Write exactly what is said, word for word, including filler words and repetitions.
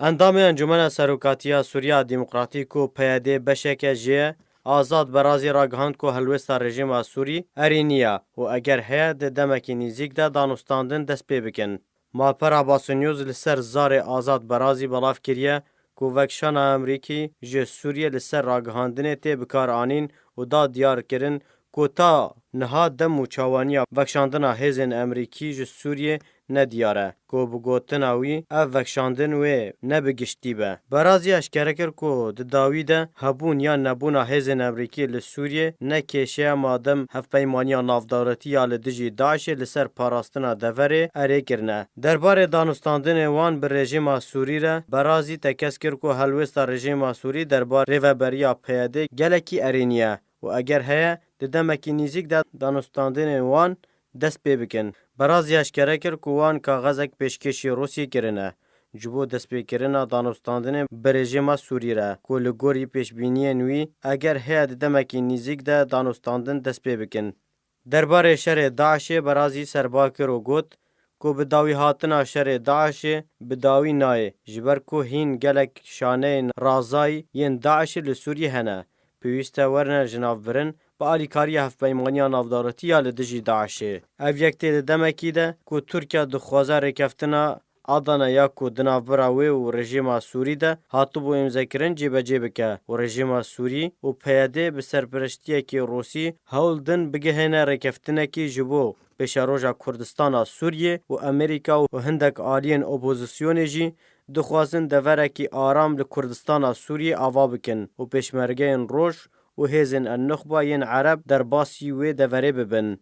Endamê Encûmena Serokatiya Sûriya Demokratîk û P Y D beşeke jê ye, Azad Berazî ragihand ku helwêsta rejîma Sûrî erênî ye û eger heye di demekî nîzîk de danûstandin dest pê bikin. Malpera Basî News li ser zarê Azad Berazî belav kiriye ku vekşana Amerîkî ji Sûriyê li ser ragihandinê tê bikaranîn û da diyarkirin ku ta niha dem û çawaniya vekşandina hêzên Amerîkî ji Sûriyê nediyar e, ku bi gotina wî ev vekşandin wê ne bi giştî be. Berazî eşkere kir ku di dawî de hebûn yan nebûna hêzên Amerîkî li Sûriyê ne kêşe ye madem Hevpeymaniya Navdewletî ya li dijî DAIŞê li ser parastina deverê erê kirine. Derbarê danûstandinê wan bi rejîma Sûrî re, Berazî tekez kir ku helwêsta rejîma Sûrî derbarê rêveberiya P Y D gelekî erênî ye û eger heye, di demekî nîzîk de danûstandinên wan dest pê bikin. Berazî eşkere kir ku wan kaxezek pêşkêşî Rûsiyê kirine ji bo destpêkirina danûstandinê bi rejîma Sûrî re, ku li gorî pêşbîniyên wî, eger heye di demekî nîzîk de danûstandin dest pê bikin. Derbarê şerê DAIŞê Berazî serba kir û got ku bi dawî hatina şerê DAIŞê bi dawî nayê, ji ber ku hîn gelek şaneyên razayî yên DAIŞê li Sûriyê hene, pêwîst e werine jinavbirin bi alîkariya Hevpeymaniya Navdewletî ya li dijî DAIŞê. Ev yek tê di demekî de ku Tirkiye dixwaze rêkeftina Adana ya ku di navbera wê û rejîma Sûrî de hatibû îmzekirin cêbecê bike û rejîma Sûrî û P Y D bi serpereştiyekî Rûsî hewl din bigihêne rêkeftinekî ji bo pêşeroja Kurdistana Sûriyê û Amerîka û hindek aliyên opozisyonê jî dixwazin deverekî aram li Kurdistana Sûriyê ava bikin û pêşmergeyên roj û hêzên en-Nuxba yên Ereb derbasî wê deverê bibin.